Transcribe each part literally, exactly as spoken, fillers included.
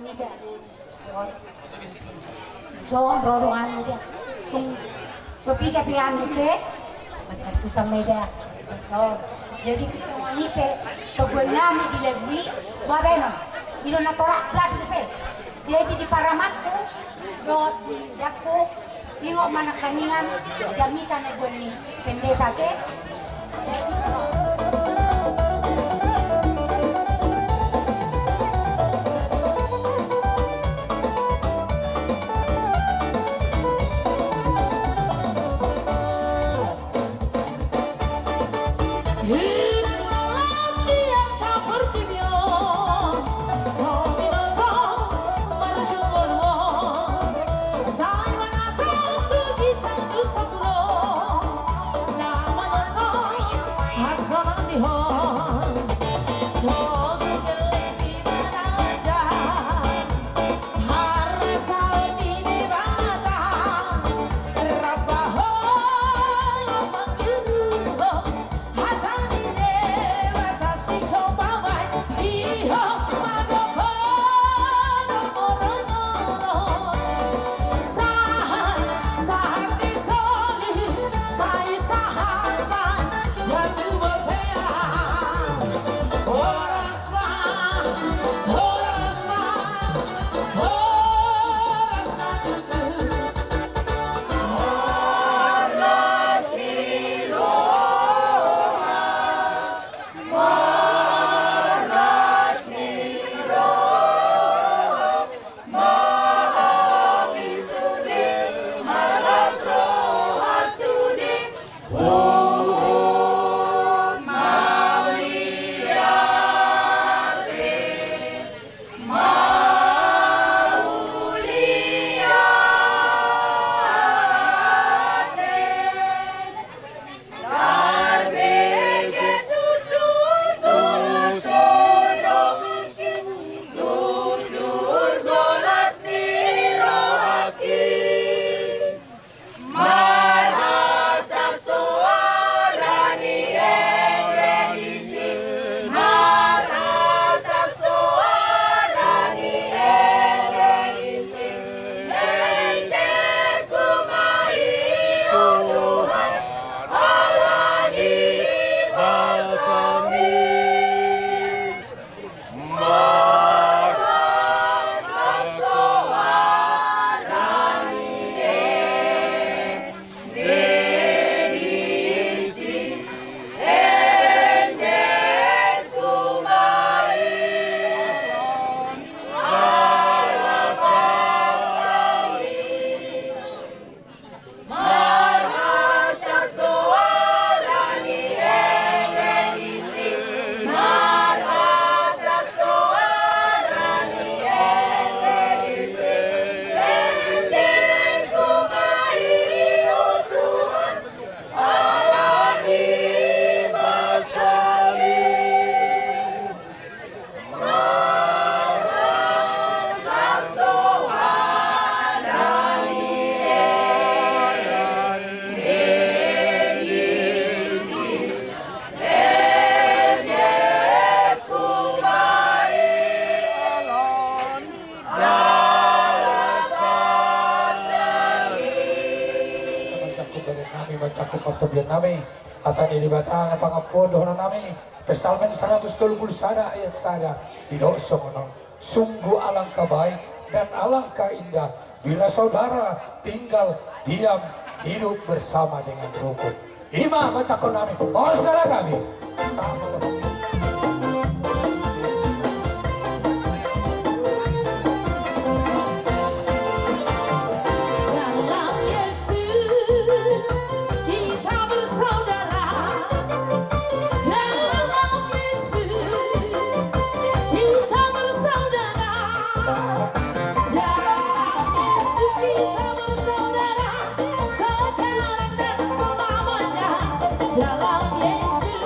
Ida. Son ro dongan ida. Tung so piga pe an ite. Masa tu sama ida. Son. Jadi tu songon i pe, paguan nami di lagu i, babenon. I do na torak lagu pe. Jadi di paramatku dohot di dakku, ingot ma nangkaningan jamita na guan ni pendeta ke. Mancakup badan nami, mancakup partondian nami. Hata ni Debata na pangampuon dohonon nami. Psalmen saratus tolu pulu sada ayat sada. Didok songon on. Sungguh alangkah baik dan alangkah indah bila saudara tinggal diam hidup bersama dengan rukun. Ima mancakup nami. Orsala kami. Dalam Yesus kita bersaudara. Dalam Yesus kita bersaudara. Dalam Yesus kita bersaudara. Sekarang dan selamanya. Dalam Yesus.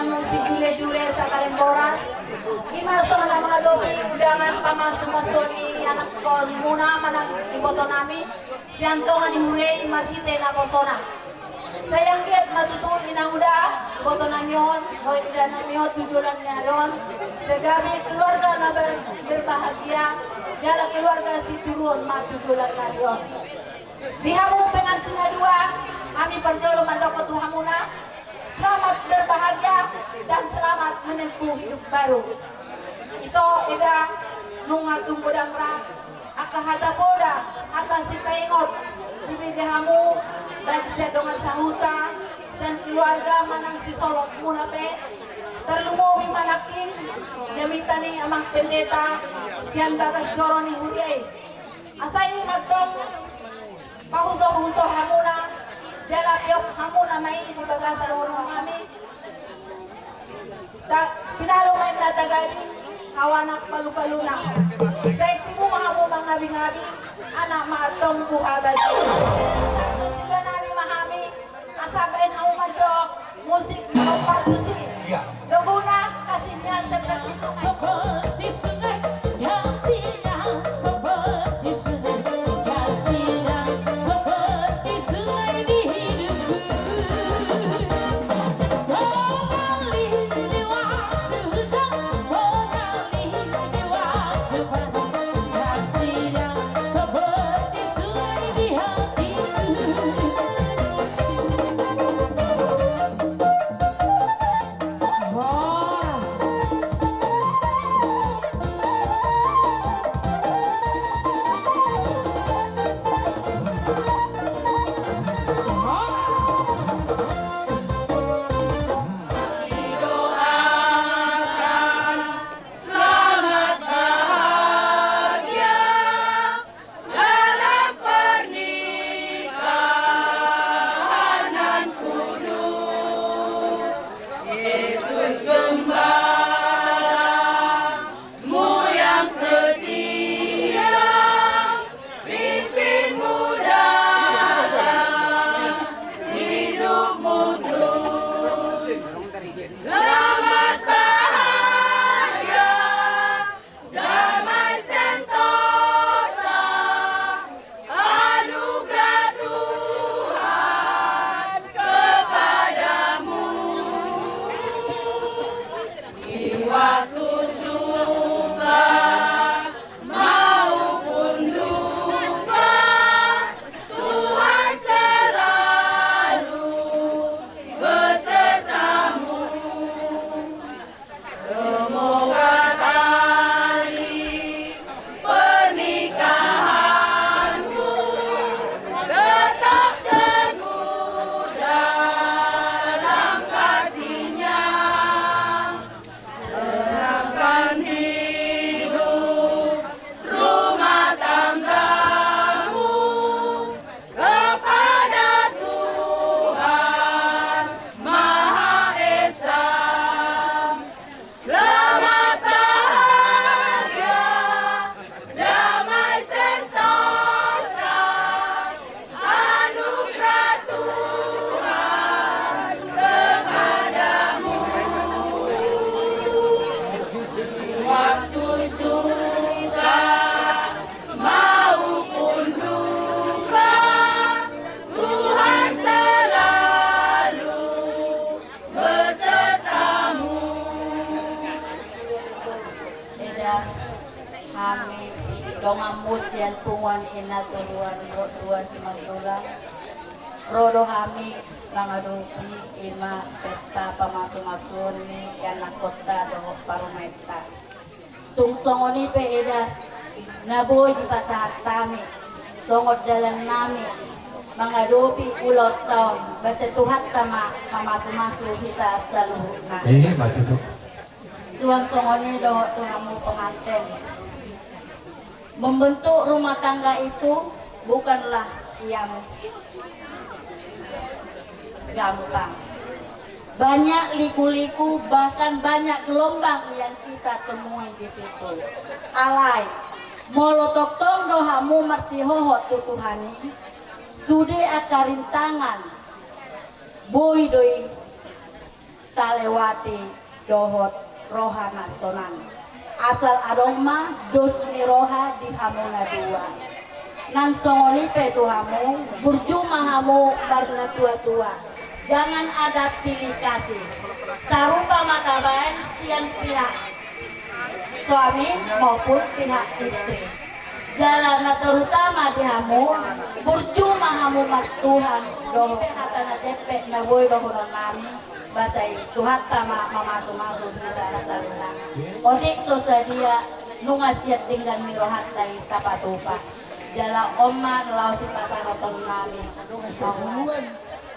Sijulejule sakaleng boras. Ima songon na mangadopi undangan pamasumasuon ni anakkonmuna manang ibotonami, sian tonga ni huria i marhite naposona. Sai anggiat ma tutu inang uda, ibotonami on dohot indanami on tu joloan ni ari on, sai gabe keluarga na ber-, berbahagia, jala keluarga sitiruon ma tu joloan ni ari on. Di hamu pengantin na dua, hami parjolo mandok tu hamuna, selamat berbahagia dan selamat menempuh hidup baru. Ito, eda, nunga tung godang ra angka hata poda, hata sipaingot dibege hamu, baik sian dongan sahuta, sian keluarga manang sisolhotmuna pe, tarlumobi ma nangkin jamita ni amang pendeta sian bagas joro ni huria i. Asa i ma antong pahusorhusor hamuna, jala peop hamuna ma i di bagasan horong nami. Ta-, pinalo ma inna tagari, hau anak palupaluna. Sai tibu ma hamu mangabingabi, anak ma antong buha batu. Sandok siganami ma hami, asa baen hamu manjou musik na hombar tusi. Iya. Laguna Kasih Nian Seperti Sungai. Seperti sungai kasihnya, seperti sungai kasihnya, seperti sungai di hidupku. Mengalir di waktu hujan, mengalir di waktu panas, kasihnya seperti sungai di hatiku. Selamat bahagia dalam pernikahan nan kudus. Yesus Gembalamu yang setia, pimpinmu dalam hidupmu terus. Selamat bahagia, damai sentosa, anugerah Tuhan kepadamu. Di waktu suka maupun duka, Tuhan selalu besertamu. Semoga tali pernikahanmu tetap teguh dalam kasihnya. Serahkan hidup rumah tanggamu kepada Tuhan Maha Esa. Selamat bahagia, damai sentosa, anugerah Tuhan kepadamu. Waktu suka maupun duka, Tuhan selalu besertamu. Eda, hami donganmu sian punguan Natorua Rorobot Dua Simanjuntak. Ro do hami mangadopi ima pesta pamasumasuon ni ianakkonta dohot parumaenta. Tung songon i pe eda na boi dipasahat hami songon dalannami mangadopi ulaonta on, boasa Tuhanta ma mamasumasu hita saluhutna. Ima tutu. Suang songon i dohot tu hamu penganten. Membentuk rumah tangga itu bukanlah yang gampang. Banyak liku-liku, bahkan banyak gelombang yang kita temui di situ. Alai, molo tongtong do hamu marsihohot tu Tuhan i, sude angka rintangan boi do i Talewati dohot roha na sonang. Asal adong ma dos ni roha di hamu na dua. Nang songon i pe tu hamu, burju ma hamu marnatuatua. Jangan ada pilih kasih. Sarupa ma tabaen sian pihak suami maupun pihak istri. Jala na terutama di hamu, burju ma hamu martuhan dohot hata na jempek na boi dohonon nami. Basa i Tuhanta ma mamasumasu hita saluhutna. Otik so sadia nunga sian denggan ni rohanta i tapatupa. Jala on ma na laho sipasahaton nami.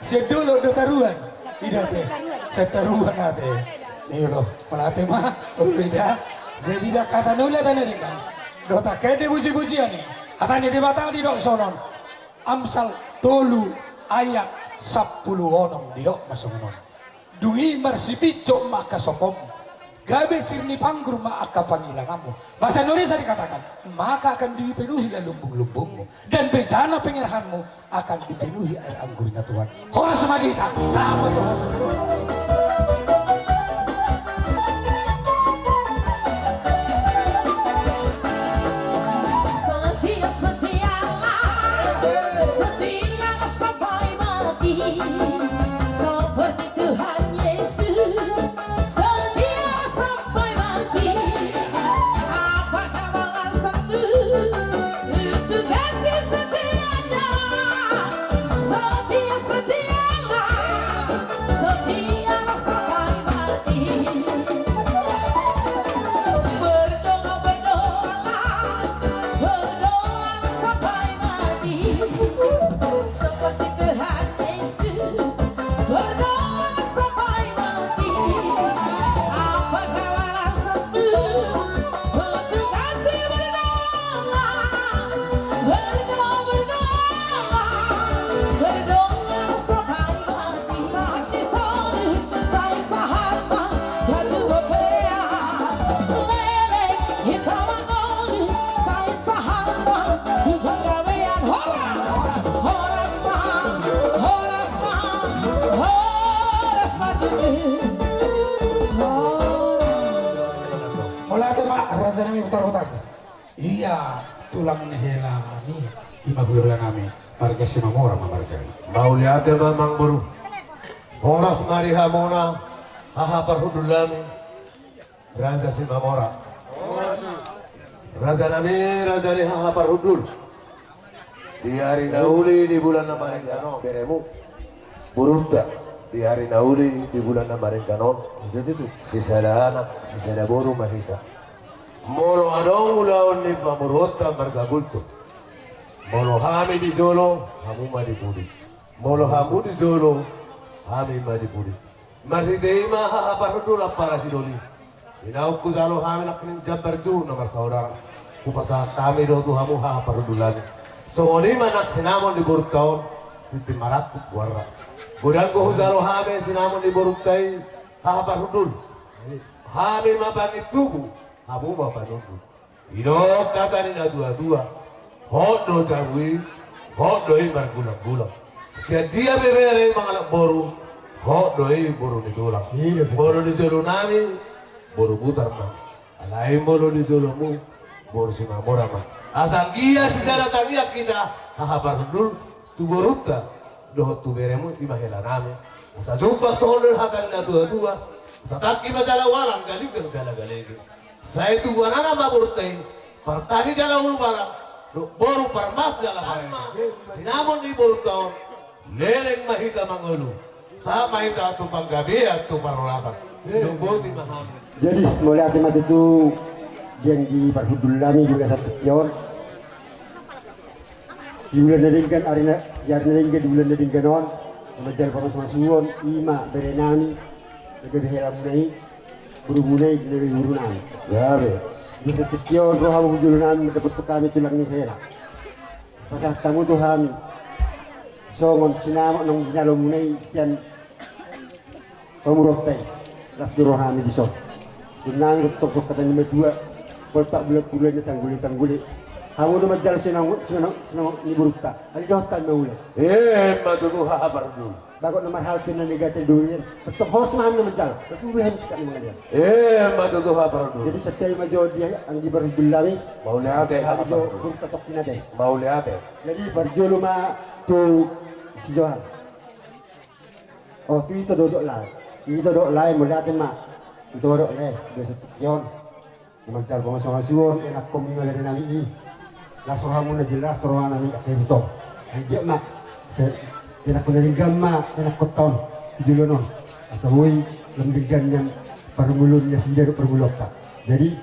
Sian dolok do taruan. Ida ate. Sian taruan ate. Io, mauliate ma. Ulu ida. Jadi da hata na uli, hata na denggan. Dohot angka ende pujipujian i. Hata ni Debata didok songon on. Amsal tolu ayat sampulu onom didok ma songon on. Dung i marsipinjot ma angka sopom, gabe sirni panggur ma angka pangilanganmu. Bahasa Indonesia dikatakan, maka akan dipenuhilah lumbung-lumbungmu, dan bejana pengerahanmu akan dipenuhi air anggur na tuan. Horas ma di hita, selamat Tuhan. Setia, setialah, setialah sampai mati. Seperti Tuhan Yesus, setia sampai mati. Apakah alasanmu untuk kasih setianya? Setia, setialah, setialah sampai mati. Berdoa, berdoalah, berdoalah sampai mati. Seperti Tuhan Yesus. Berdoa sampai mati. Apa kau alasanmu untuk kasih berdoa? Berdoa, berdoa. Berdoa sampai mati. Saat ni solu, sai sahat ma. Katu botea. Leleng hita mangolu. Sai sahat ma. Tu panggabean. Horas. Horas ma. Horas ma. Horas ma. Mauliate ma, raja nami, putar-putar. Ia tulang ni hela nami, ima hulahula nami, marga Simamora ma marga i. Mauliate ma amangboru. Horas ma di hamuna, haha parhundul nami, raja Simamora. Raja nami, raja ni haha parhundul. Di ari na uli di bulan na marenggan on, beremu. Borunta, di ari na uli di bulan na marenggan on. Jadi tu. Sisada anak, sisada boru ma hita. Molo adong ulaon ni pamoruonta marga Gultom. Molo hami di jolo, hamu ma di pudi. Molo hamu di jolo, hami ma di pudi. Marhite i ma haha parhundul ampara sidoli. Di naung hujalo hami nangkin jambar juhut na marsaudara. Hupasahat hami do tu hamu haha parhundul nami. Songon i ma nang sinamot ni borunta on, tintin marangkup goarna. Godang do hujalo hami sinamot ni borunta i haha parhundul. Hami ma pangintubu, hamu ma panunggul. Didok hata ni natuatua, hot do jabu i, hot do i margulanggulang. Sian dia pe bere mangalap boru, hot do i boru ni tulang. Iya, betul. Molo di jolo nami, boru Butar ma. Alai molo di jolomu, boru Simamora ma. Asa anggiat sisada tangiang hita, haha parhundul, tu borunta dohot tu beremu, ima hela nami. Asa jumpang songon on hata ni natuatua. Asa tangki ma jala ualang, galinggang jala galege. Sai tubu anana ma borunta i, partangi jala ulumalang, dohot boru parmas jala pareme. Sinamot ni borunta on, leleng ma hita mangolu. Sahat ma hita tu panggabean tu parhorasan. Sidung boti ma hami. Jadi, mauliate ma tutu di anggi parhundul nami di bagasan tingki on. Di bulan na denggan, ari na, di ari na denggan, di bulan na denggan on, na manjalo pamasumasuon, ima bere nami, na gabe helamuna i, borumuna i, na gabe boru nami. Gabe. Di bagasan tingki on, ro hamu tu jolo nami, mandapothon hami tulang ni hela. Pasahat hamu tu hami songon sinamot naung jinalomuna i sian pamoruonta i, las do roha nami dison. Songon nami do tong songon hata ni matua, poltak bulat bulu na tanggule-tanggule, Hamu do manjalo sinamot, sinamot, sinamot ni borunta. Alai dohot hami mauliate. Emma tutu haha parhundul. Bagot na marhalto na nigate durian. Betok hos ma hami na manjalo. Betul hami sikat ni mangalian. Emma tutu haha parhundul. Jadi santabi ma jo di anggi parhundul nami. Mauliate haha parhundul. Borunta tokkin ate. Mauliate. Jadi parjolo ma tu si Johan. O, tu ito do dohot lae. Ito do dohot lae, mauliate ma. Ito do dohot lae, biasa tingki on. Manjalo pamasumasu on, enakkon i ma bere nami i. Las rohamuna, jelas roha nami angka iruto. Anggiat ma, se, enakkon na denggan ma, enakkon taon, di joloan on. Asa boi, lam denggan nian, parmuluon ni nasida dohot parmuluonta. Jadi,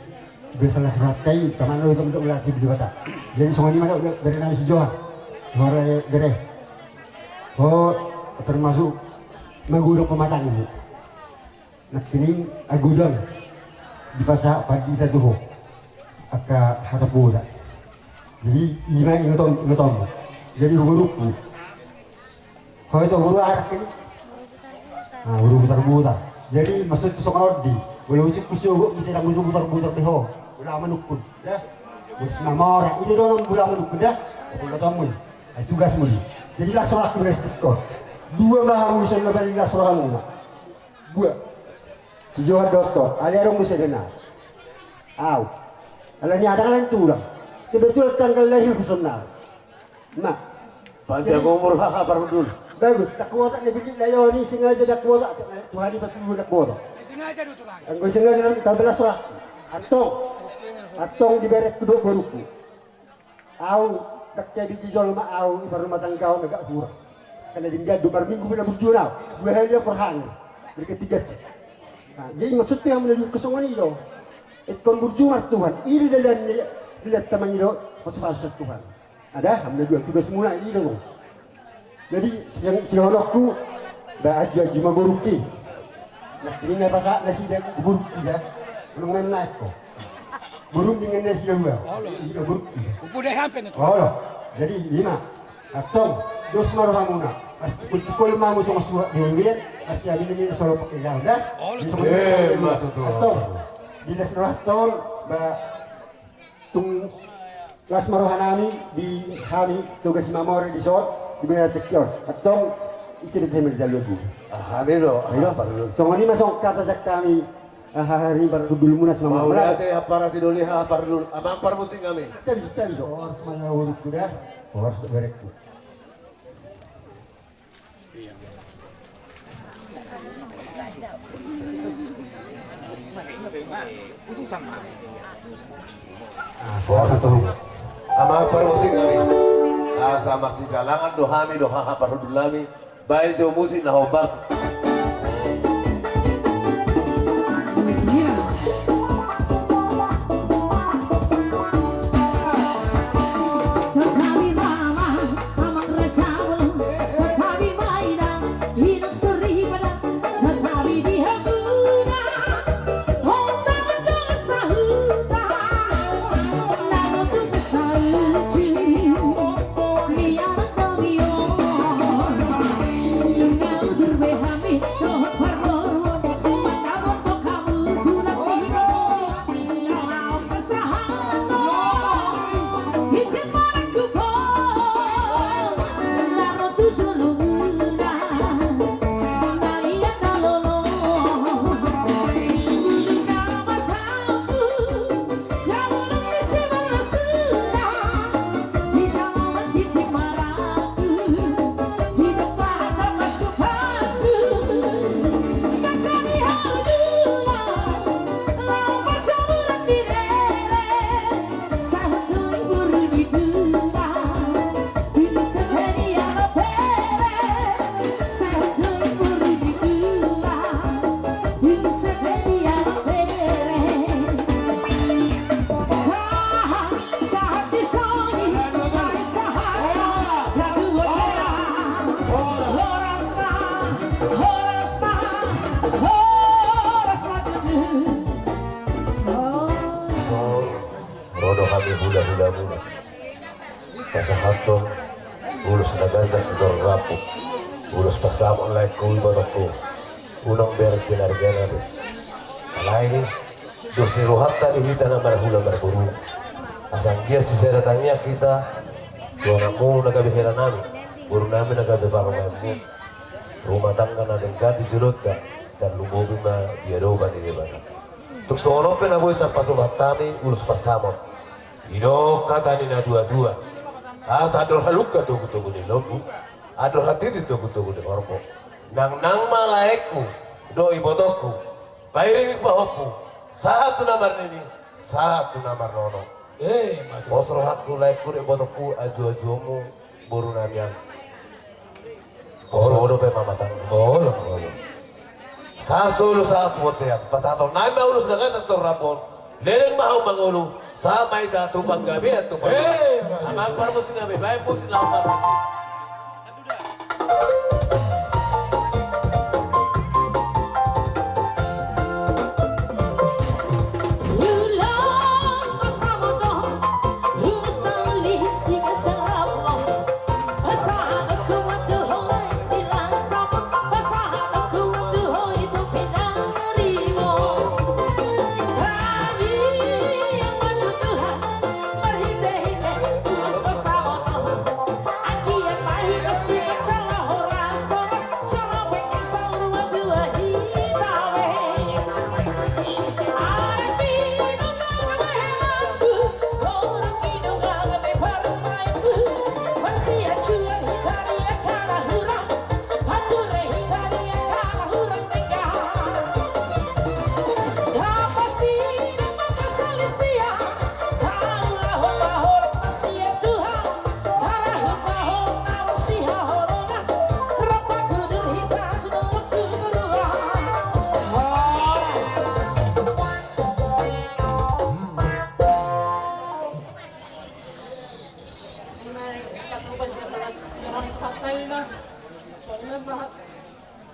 biasa las rohanta i, taman do, taman do, ulah di Debata. Jadi, songon i ma do, bere nami si Johan. Bere, bere. O, termasuk manggoda pematangmu. Nangkining agodang dipasahat pandita tu ho angka hata poda. Jadi ima ingoton, ingoton. Jadi hurufku. Ho itu huruf Arab ini. Nah, huruf butar-butar. Jadi maksudnya songon on di. Walau ujuk kusiogo bisa dang huruf butar-butar di ho. Ulah manukun, ya. Bos mamora. Ini doang ulah manukun, ya. Aku udah tahu. Nah, tugasmu di. Jadi las rohakku, beres tikor. Dua ma hamu ison mabali las rohamu. Dua. Si Johan dohot ho, alai adong muse bena. Au. Alani adong alani tulang. Kebetulan tanggal lahirku sonari. Nah. Panjang umur haha parhundul. Bagus, dang kuboto na bilik layo ni, sengaja dang kuboto. Tuhan i patuduhon dang kuboto. Anggo sengaja nang tambelas rohakku. Antong. Antong di berekku dohot borungku. Au, dang kebi di jolma au, i parrumah tangga on agak hura. Karena denggan do, marminggu pe na burju au. Dua hali au porhang. Berketiga tu. Nah, jadi maksudnya yang menuju ke songon i do. Ingkon burju martuhan. Ini dalan ni, dalan taman i do, pasu-pasu Tuhan. Ada, menuju tugas mulai i do. Jadi, sidohononku, ba aju-aju ma borungki. Nah, ini na pasahat nasida borungki da. Unang main naik ko. Borungki dengan nasida dua. Olo. Iya, borungki. Upu dai hampen itu. Olo. Jadi, lima. Antong, dos ma rohamuna. Pas tukul-tukul ma hamu songon suhat di uluan. Pas siap ini, ini solo pakai gau da. Olo. Ini songon ini. Antong. Di las roha antong, ba Tung las ma roha nami di hami Toga Simamore dison di bere tingki on. Antong ise do hami jalo tu. Ah, hami do. Ayo. Songon i ma songon hata sian hami. Ah, hami parhundulmuna Simamore. Mauliate haha parasi doli haha parhundul. Amang parmusik nami. Tadi tadi do. Horas ma na uruk kuda. Horas do berekku. Amang parmusik nami. Asa masijalangan do hami do haha parhundul nami. Baen jo musik na hombar. Ro do hami hula-hulamuna. Pasahathon ulos na ganjang sitorop rambu. Ulos pasahat on laengku, ibotongku. Unang bereng sian argana do. Alai dos ni rohanta do hita na marhula marboru. Asa anggiat sisada tangiang hita tu anakmu na gabe hela nami, boru nami na gabe parumaenmu. Rumah tangga na denggan di jolonta, tarlumobi ma di adopan ni Debata. Tung songon on pe na boi tarpasobat hami ulos pansamot. Didok hata ni na tuatua: Asa andor halumpang togutogu ni lombu, andor hatiti togutogu ni horbo. Nangnang ma laengku dohot ibotongku, pairing pahompu, sahat tu na marnini, sahat tu na marnono. Eh, ima tutu. Pos rohangku, laengku dohot ibotongku, ajuajuonmu boru nami an. Pos, olo, dope ma matang. Olo, olo. Sahat solu sahat tu bontean, pasahaton nami ma ulos na gabe tartorop on. Leleng ma hamu mangolu, sahat ma hita tu panggabean tu panggabean. Eh, ima tutu. Amang parmusik nami, baen musik laho marmusik.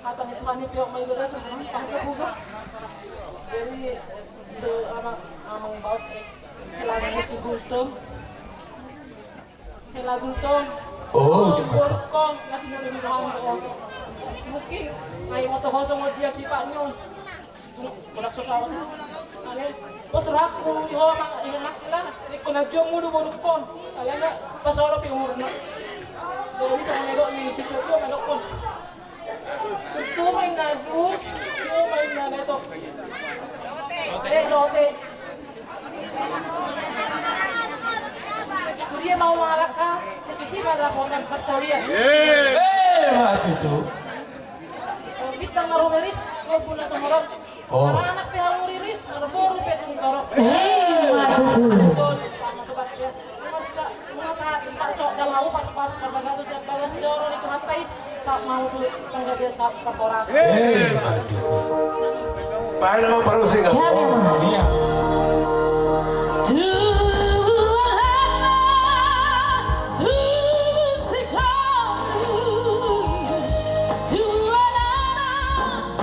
Hata ni Tuhan i pihak mai bagasan, pahasa pusat. Jadi, itu ama, amang baut, eh, hela ni si Gultom. Hela Gultom. Oh, oh, iya, boru kong, nanti mau lebih paham, oh. Mungkin, ngai moto kosong, oh, dia sifatnya. Bolas so saut. Ale, pos rohangku di ho, amang, inang, lah. Ingkon ajuonmu do borungkon. Ale, na, pas olo pe umurna. Jadi, bisa mangedok ni si Tio, mangedok kon. Tutu ma inna, tutu ma inna, neto. Eh, lote. Tudia mau malaka, tapi si pada potan persaulian. Eh, ima tutu. Bintang na rumiris, kau pun na sumorop. Oh. Anak pe hamu riris, marboru pe tung torop. Eh, ima tutu. Sama sobat ya. Masa, masa, empat cok dalam aku pas-pas, kata-kata siap balas, dorong itu hatai, saat mau tuh, tangga dia saat perkoras. Eh, ima tutu. Baen ma parmusik. Iya.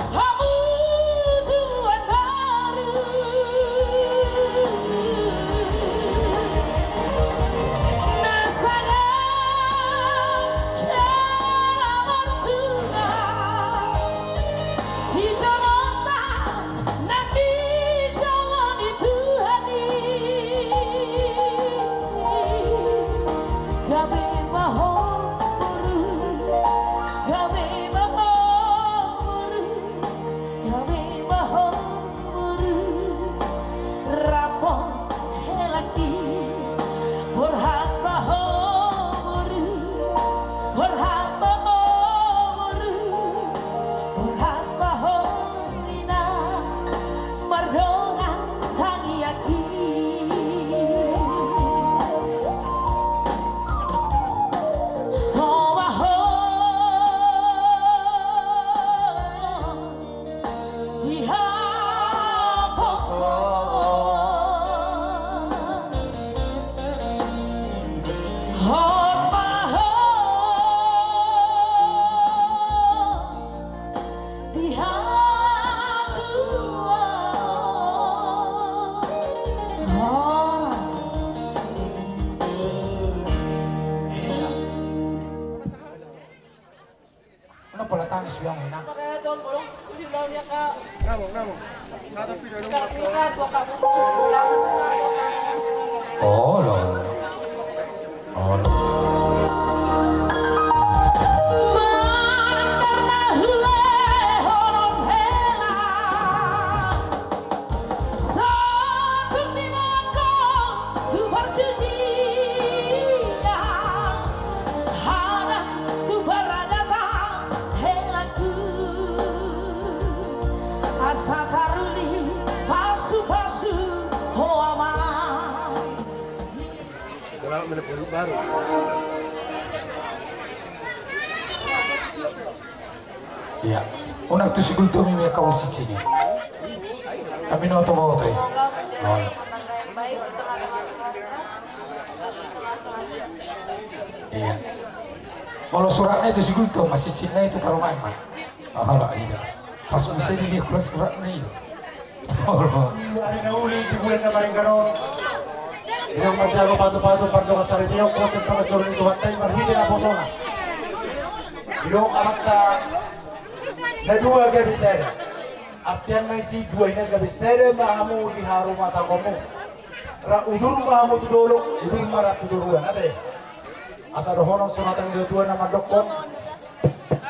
Hamu tubuan baru, na sagat jala martua, di jolonta na di jolo ni Tuhan i. Gabe ma ho boru, gabe ma ho boru. Gabe ma ho boru, rap dohot helangki. Borhat ma ho boru, borhat ma ho boru, borhat ma ho inang, mardongan tangiangki. So ma ho di haposo. Hot ma ho di hatua. Horas. Mana pola tangis biang ina. Namo, namo. Satu video. Olo. Ia. Unang tu si Gultom i ma hamu cincin i. Kami na oto ma oto i. Ia. Molo suratna i tu si Gultom ma, cincinna i tu parumaen ma. Ala, ia. Pas muse di dia kura suratna i. Ari na uli di bulan na maringgano. Inang manjago pasu-pasu pardongan saripeon, posen pangancor ni Tuhanta i marhite naposona. Didok amanta na dua gabe sada. Artianna i si dua hina gabe sada ma hamu di harumatanggaonmu. Ra udur ma hamu tu dolok, udur ma ra tu toruan, ate. Asa dohonon sonatan ni natua-tua na mandokkon.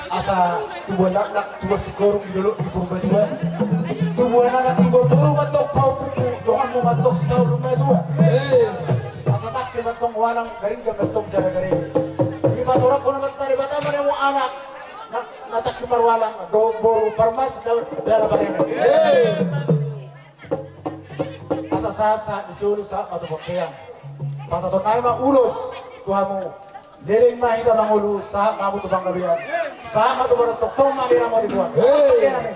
Asa tubuan laklak, tubuan singkoru di dolok di Purbatua. Tubuan anak, tubuan boru mantong hau pungku, donganmu mantong saur matua. Asa tangke mantong walang, garinggan mantong jala garege. Dipasorangkon amanta Debata ma di hamu anak. Na, na tangke marwalang, dohot boru parmas, da, dala pareme. Asa sahat-sahat ni solu sahat ma tu bontean. Pasahatonnami ma ulos tu hamu. Leleng ma hita mangolu sahat ma hamu tu panggabean. Sahat ma tu badan tongtong ma di ramoti Tuhan. Hei. Oke, amin.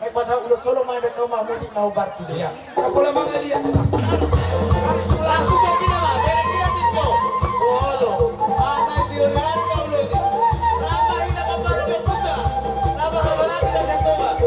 Baik, pasahat ulos solo ma, baik, kau ma musik ma ubar tu sini. Ia. Kau pola mangaliat. Langsung, langsung ma hita ma. Leleng hita tinto. Olo. Asa isi ulian kau ulos. Rama hita kembali ke putar. Rama kembali kita sentuh.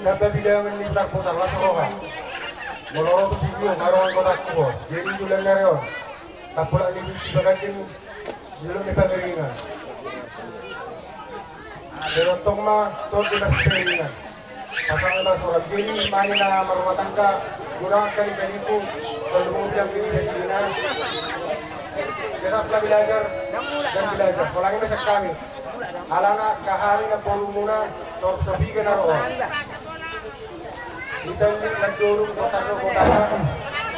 Tamba bilangan ni Black Potar, las roha. Molo ro tu sitio, marongan kota kubo. Jadi tulang nari on. Tapulak ni bisi baganding. Jolo ni pangeringan. Jadi tong ma, tong di mas pangeringan. Pasang na sorat. Jadi mani na marumah tangga. Guna kali-kaliku. Kalau mau bilang gini, biasa gini. Biasa pula belajar. Dan belajar. Kalau ini masa kami. Alana kahami na porumuna tor sopiga na roa. Ita ni na dorung kota do kota.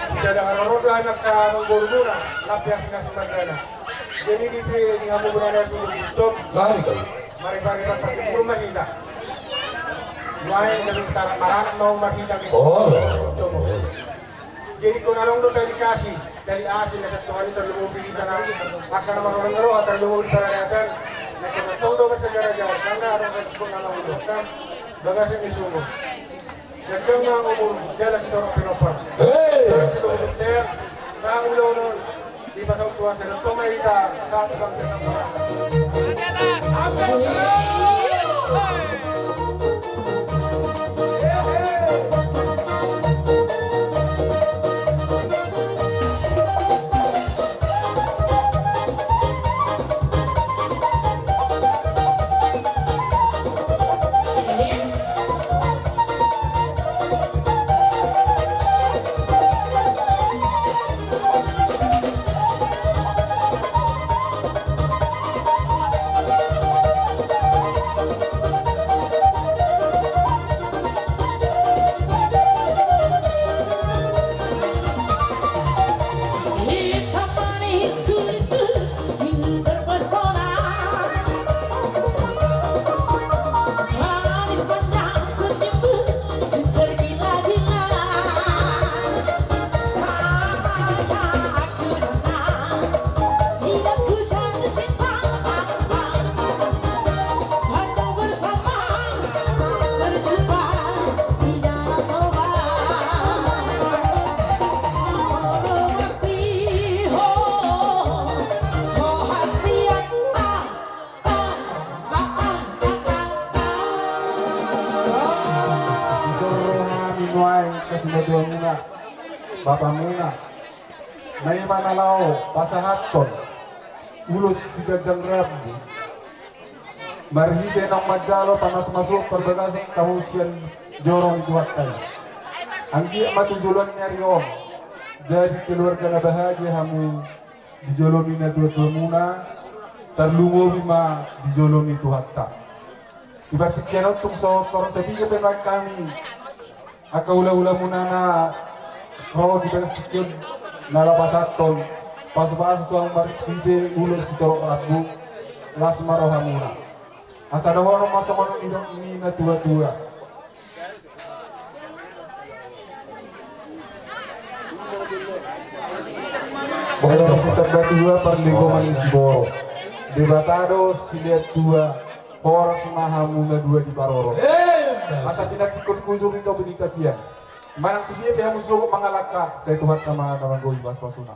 Sisa dengan roro do anak ka porumuna. Lapi asing-asing margana. Jadi di pe di hamu guna na suruh tutup. Lari kau. Mari-mari pakai rumah kita. Lumayan jadi utara maranak mau marhita gitu. Oh. Tutup. Jadi ingkon adong do tali kasih, tali asi na sian Tuhan i, tarlumobi hita na angka na mangulahon roha, tarlumobi di paradaton. Na ingkon adong do masa jarajar, angka adong kasih ingkon adong do na bagasan ni sungo. Ganjang ma umur jala sitorop pinompar. Hei! Sahat tu dokter, sahat ulaon on. Di pasal tua serto mai ta satu bang. Dison rohamuna nuaeng, hasinatuamuna, bapamuna. Na i ma na laho pasahathon ulos siganjang rambu. Marhite naung manjalo pamasmasuon parbagason hamu sian joro ni Tuhanta i. Anggiat ma tu joloan ni ari on jadi keluarga na bahagia hamu di jolo ni natuatuamuna, tarlumobi ma di jolo ni Tuhanta. Di partingkian on tung so torop sapiga pe nuaeng hami angka hulahulamuna na ro di bagas tingki on na laho pasahathon pasupasu tu hamu marhite ulos sitorop rambu. Las ma rohamuna. Asa dohonon ma songon nidok ni natuatua. Boru sitambatua, parlinggoman ni siborok. Debata do silehon tua. Horas ma hamu na dua diparorot. Asa pinantikkon hujur di topi ni tapian. Manang tu dia pe hamu sogot mangalangka, sai Tuhanta ma na manggohi pasupasuna.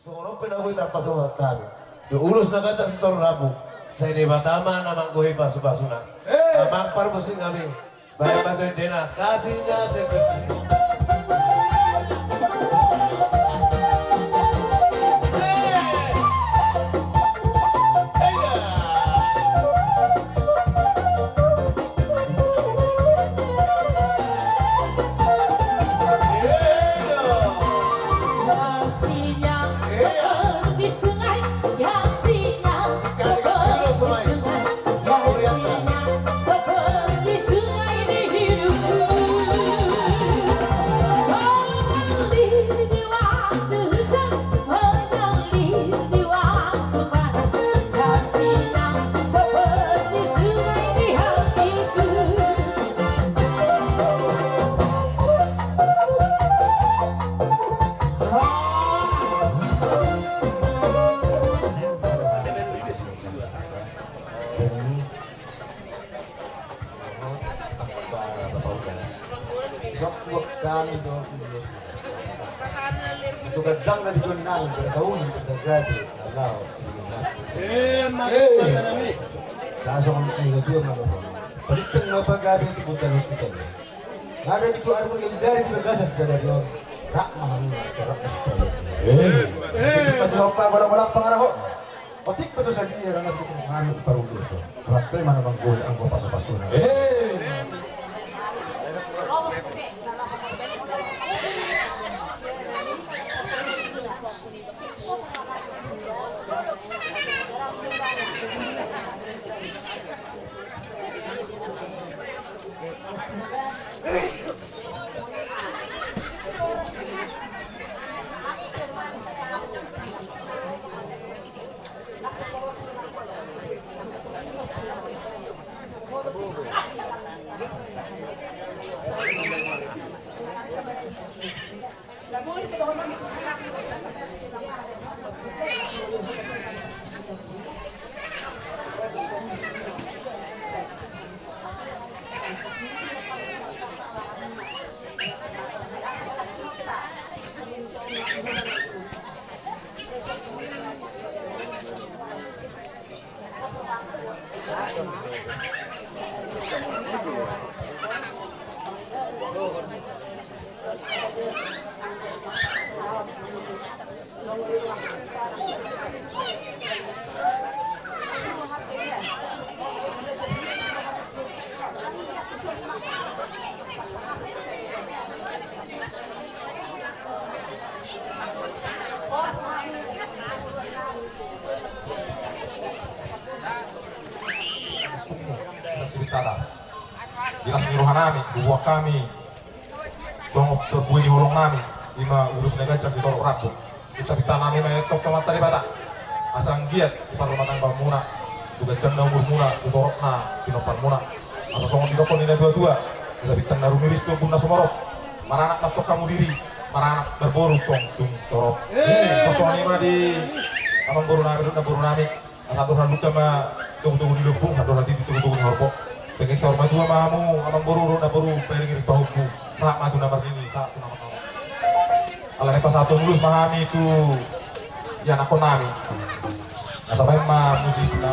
Songon on pe na boi tarpasahat hami. Di ulos na ganjang sitorop rambu, sai Debata ma na manggohi pasupasuna. Amang parmusik nami. Baen ma tu endena, kasihnya seperti. Kasihnya seperti sungai, kasihnya seperti sungai, kasihnya Tukang jang na di gonang bertaun bertajadi. Alah, sini. Eh, mas, eh, mas, mas. Saya songon ini dua nama. Paling tengah apa gabe itu bukan suka. Gabe itu arun yang jadi di bagasan sadari on. Rak mahal, rak mahal. Eh. Eh. Masih lupa bola-bola pangarahok. Otik pe so sadia rangga tu hami paruduso. Rap pe mana manggohi anggo pasu-pasuna. Eh. Di las ni roha nami, bubuhan hami, songon parbue ni holong nami, ima ulos na ganjang sitorop rambu. Pinta-pinta nami ma i tu Amanta Debata. Asa anggiat di parrumatanggaon muna, tu ganjang na umur muna, tu torop na pinompar muna. Asa songon didok ni na tua-tua, asa bintang na rumiris tu ombun na sumorop. Maranak ma tong hamu diri, maranak marboru tong tung torop. Eh. Songon i ma di amangboru nami, dohot namboru nami. Asa andor halumpang ma togu-togu ni lombu, andor hatiti togu-togu ni horbo. Penggeng saur matua ma hamu amangboru dohot namboru, penggeng pahompu. Sahat ma tu na marnini, sahat tu na marnono. Alani pasahaton ulos ma hami tu ianakhon nami. Asa baen ma musik na.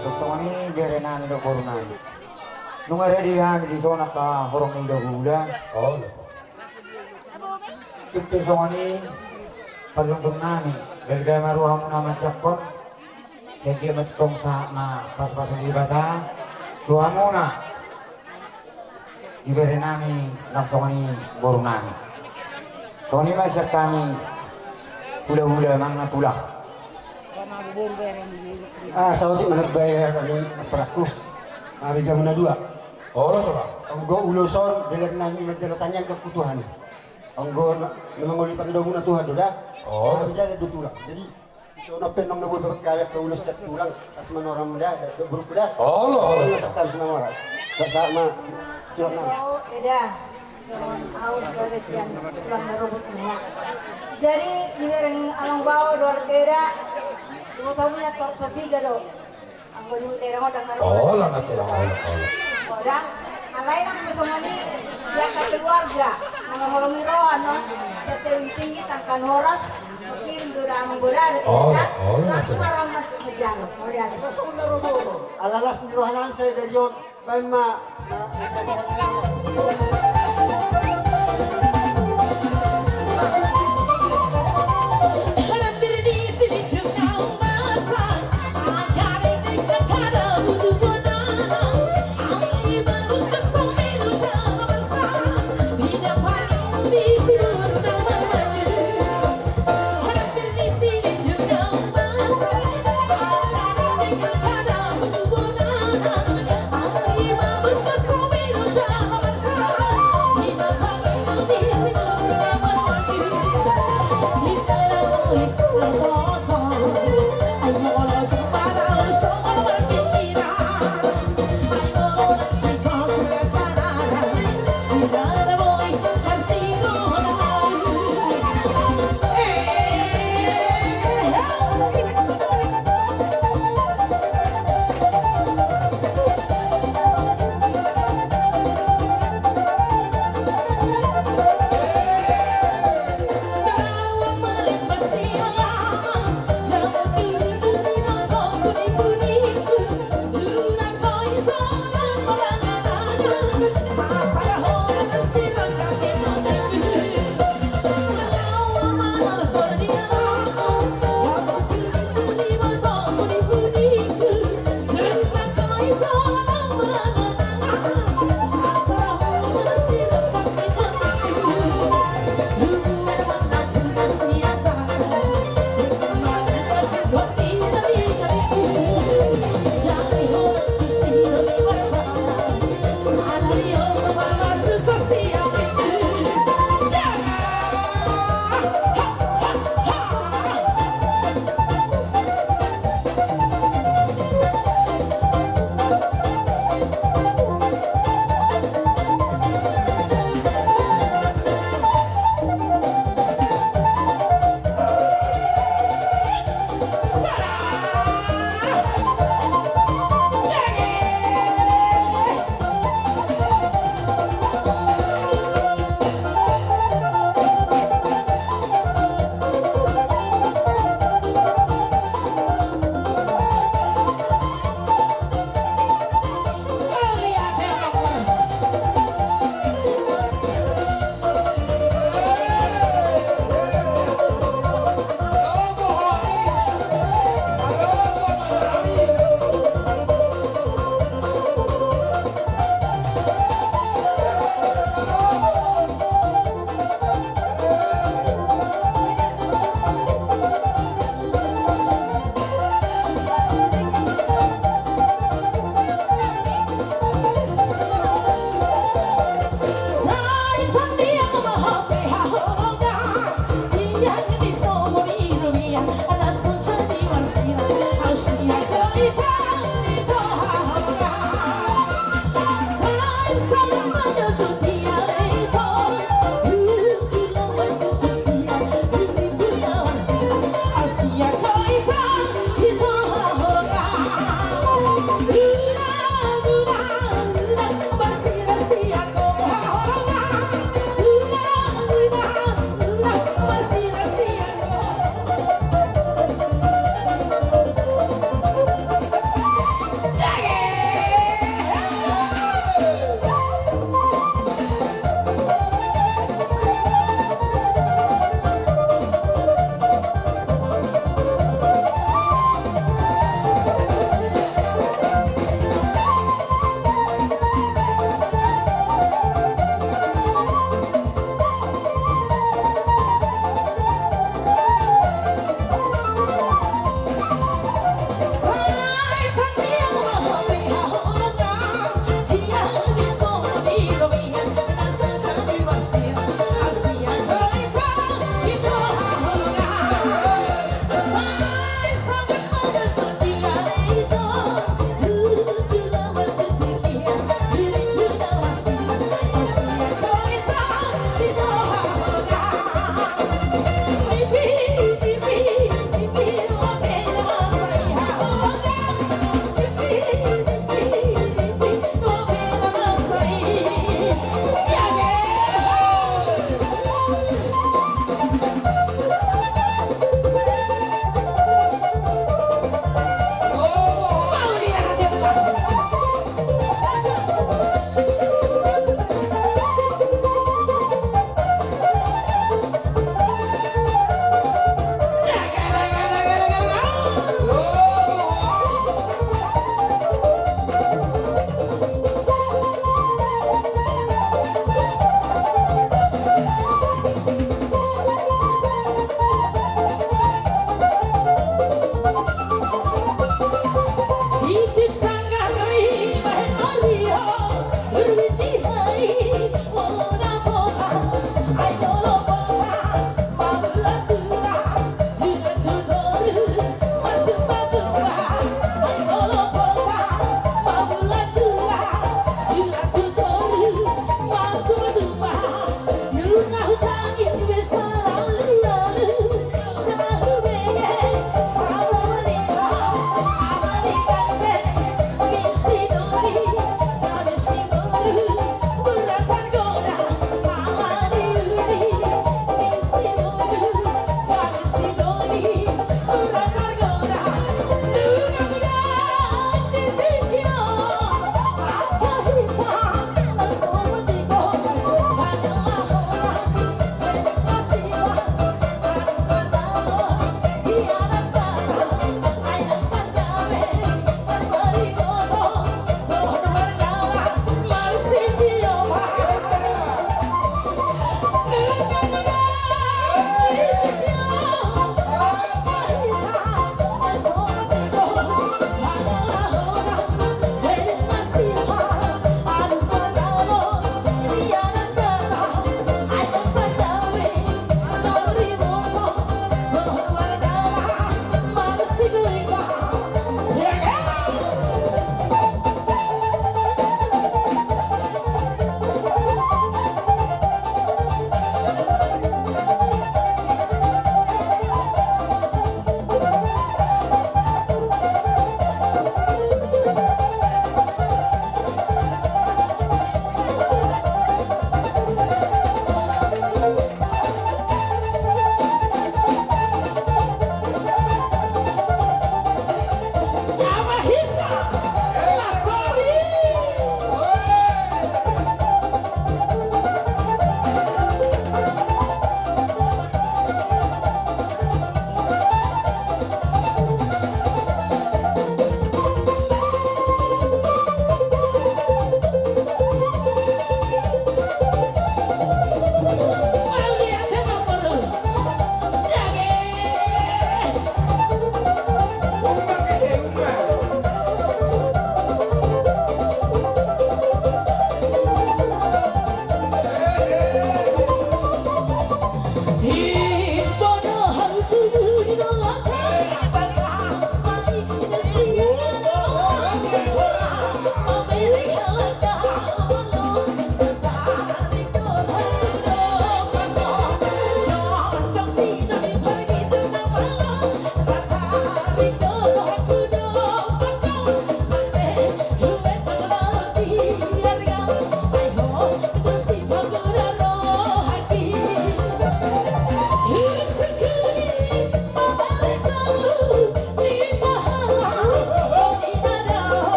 Songon i bere nami dohot boru nami. Nunga rade hami dison angka horong ni hulahula. Olo. Tung pe songon i parjongjongnami, balga ma rohamuna manjangkon. Sai dia ma tong sahat ma pasupasu ni Debata tu hamuna. Iberenami langsung ni borunami. Songon i ma sian hami hulahula, Amang Natulang. Ah, saotik ma na hubaen hami, amangboru. Ari jamuna dua. Olo, Tulang. Anggo ulos on, dalan nami manjalo tangiang do tu Tuhan. Anggo na, na mangoli pangidoanmuna Tuhan do da. Olo. Hami dalan do, Tulang. Jadi, so na pe nang na boi pakai ulos sian Tulang, pas manorang da, da, da, buruk da. Olo, olo. Olo, satan sinamora. Sasama Tulang nang. Eda. Songon au sebagai sian Tulang na robot ina. Jadi, dibereng Amang Bao dohot Eda, diboto hamu nian tor so piga do. Anggo di daerah on ndang na robot. Olo, na Tulang, olo, olo. Olo da. Alai nang pe songon i, di angka keluarga na mangoloi roha, no. Sian Tebing Tinggi, Tangkuban Horas, mangkirim do da, Amang Bao da. Olo, olo, na Tulang. Langsung ma roha manjalo. Olo da. Ala las ni rohanami sai dari on. Baen ma.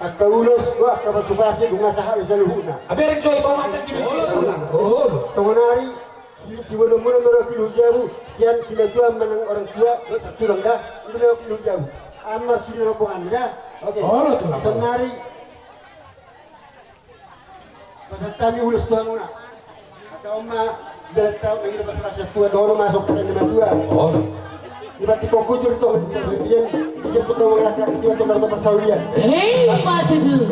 Angka ulos, wah, angka pasu-pasu, nunga sahat saluhutna. Abe, ring joi, tongan dan di bibir. Olo, olo. Songon ari, si, si bonomuna mewakili hujai, sian simatua manang orang tua, dohot tulang da, itu mewakili hujai. Amar si rombongan da. Oke. Olo, tulang. Songon ari. Pasahat hami ulos tu hamuna. Asa on ma, biar tahu lagi lepas rasa tua, dohot ma soparan ni matua. Oh. Di bati kau kujur tu, biar bisa tu kau ngelakar, bisa tu kau tempat sawian. Hei, mati tu.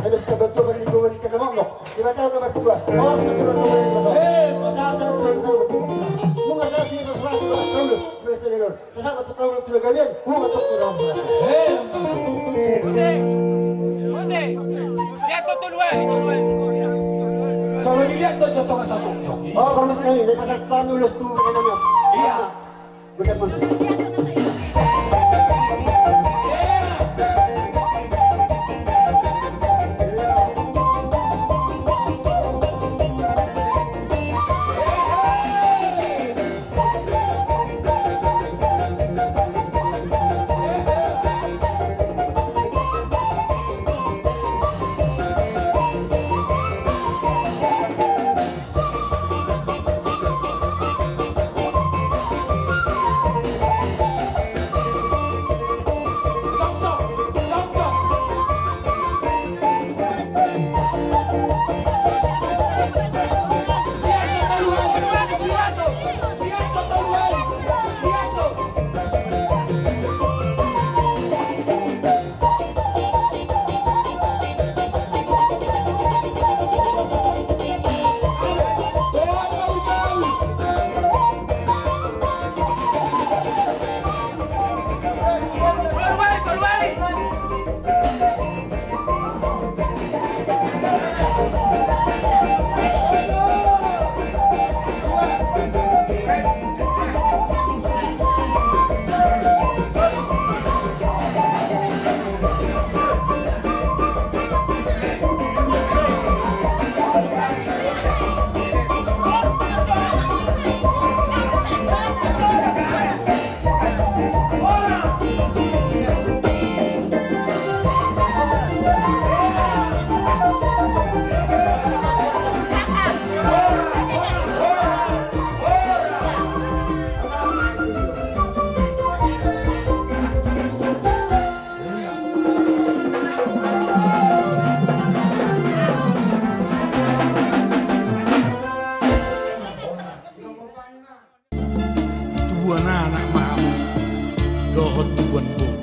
Ada sebuah tua kan di gua ni kena mokmok. Di bati kau tempat tua. Oh, satu orang tua. Hei, masa, masa, masa. Mungkin saya sih lepas rasa tua, kau ulos, biasa dia. Sahat ma tu kaula tu bagalian, huhut ma tu kaula. Hei, Jose, Jose, lihat tu tolu hali, tolu hali. Coba dilihat tu contoh kasar. Oh, kalau misalnya ini, saya pasang tangan dulu, setuju dengan namanya. Iya. Bukan, Mas. Tubuan anak ma hamu dohot tubuan boru.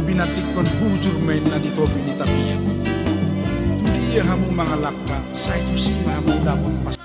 Pinantikhon hujur ma inna di topi ni tapian. Tu dia hamu mangalangka, sai tusi ma hamu dapot pas.